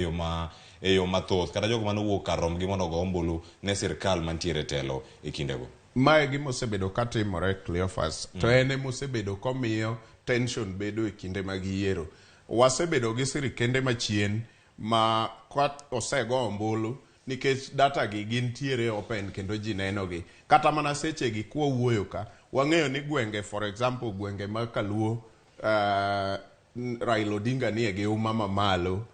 Yo ma e yo mathoth kata jogo mane owuok kar rombgi mondo ogo ombulu ne sirkal mantiere e telo e kindego. Mae gima osebedo ka timore Cleophas, to en ema osebedo komiyo tension bedo e kinde mag yiero. Wasebedo gi sirikende machien ma ka osego ombulu nikech data gi gintiere open kendo ji nenogi. Kata mana sechegi kwawuoyo ka, wang'eyo ni gwenge for example gwenge mag Kaluo Raila Odinga nie gi uma mamalo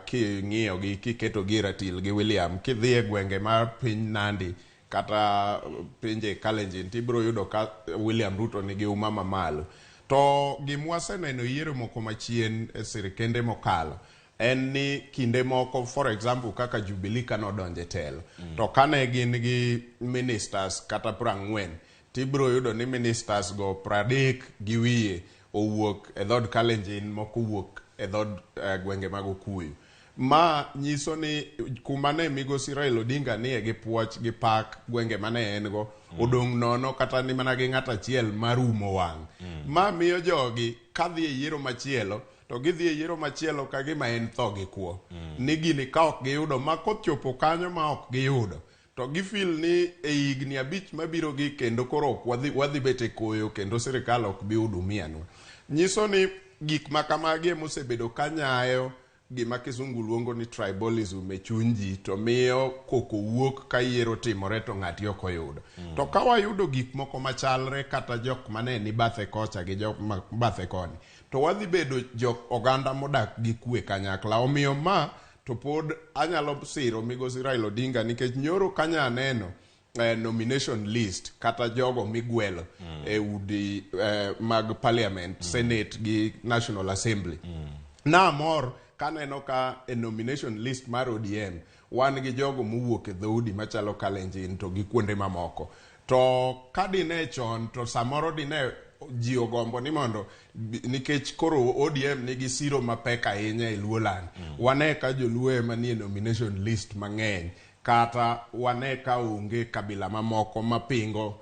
king'iyo gi kiketo gi e ratil gi William. Kidhi e gwenge mar piny Nandi kata pinje Kalenjin tibiro yudo ka William Ruto nigi uma mamalo. To gimwaseneno e yiero moko machien e sirikende mokalo en ni kinde moko for example kaka Jubilee kane odonjo e telo to kane gin gi ministers kata 40 tibiro yudo ni ministers go 30 gi wiye owuok e dhod Kalenjin moko owuok e dhod gwenge mag Okuyu. Ma nyiso ni kuma ne migosi Raila Odinga nie gi puoch gi pak gwenge mane en go odong' nono kata ni mana gi ng'at achiel marumo wang'. Ma miyo jogi kadhi e yiero machielo to gidhi e yiero machielo ka gima en tho gi kwo. Ni gini ka ok giyudo ma kochopo kanyo ma ok giyudo to gifil ni e higni 5 mabiro gi kendo koro ok wadhi bet e koyo kendo sirikal ok bi hudumianwa. Nyiso ni gik ma kamagi ema osebedo ka nyayo gima kisungu luongo ni tribalism e chuny ji to miyo koko wuok ka yiero timore to ng'ati ok oyudo. To ka wayudo gik moko machalre kata jok mane ni bathe kocha gi jok ma bathe koni to wadhi bedo jok oganda modak gi kwe kanyakla. Omiyo ma to pod anyalo siro migosi Raila Odinga nikech nyoro kanya aneno nomination list kata jogo migwelo e udi mag parliament, Senate gi National Assembly. Namor kaneno ka e nomination list mar ODM wan gi jogo mowuok e dhoudi machalo Kalenjin to gi kuonde mamoko. To ka dine chon to samoro dine ji ogombo ni mondo nikech koro ODM nigi siro mapek ahinya e Luoland. Wane ka joluo ema nie nomination list mang'eny kata wane ka onge kabila mamoko mapingo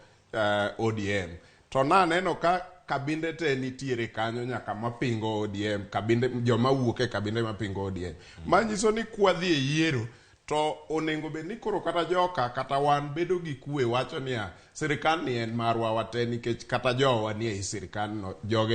ODM. To naneno ka kabinde te nitiere kanyo nyaka mapingo ODM, kabinde joma wuok e kabinde mapingo ODM. Manyiso ni kwadhi e yiero to onego bed ni koro kata joka kata wan bedo gi kwe wacho niya sirikal ni en marwa wate nikech kata jowa nie sirikal no joge.